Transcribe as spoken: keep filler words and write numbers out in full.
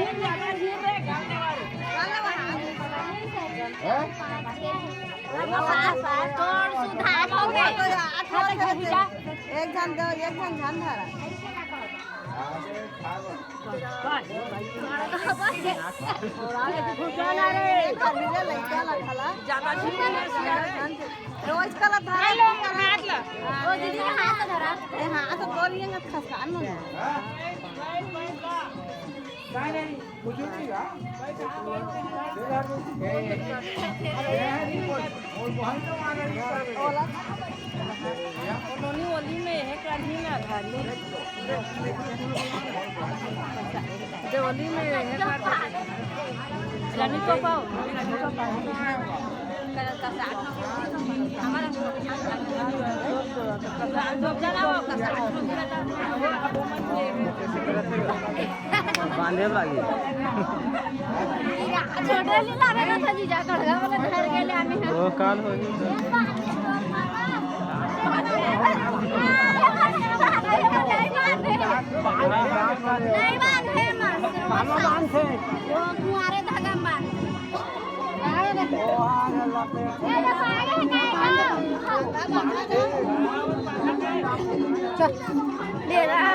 हैं? तोर सुधार हो गए। एक झन दो, एक झन झन धरा। ज्यादा झन नहीं है, सियार। रोज कला धरा। हेलो, हाथ ला। ओ दीदी के हाथ धरा। ए, हाथ तो तोर ये खसान नो। नहीं, नहीं। ओली, ओली में है, करही ना धारी। जे ओली में है, कर। रमी को पाओ, रमी को पाओ। कलर का साग। हमारा जो जना हो, का साग। बांधे लागी। छोटे ले ला रहे था जीजा, कड़गा वाला धर के ले आने हैं। वो काल होगी। नहीं बांधे, माँ। वो कुंवारे धागा में बांधे। ले रहा।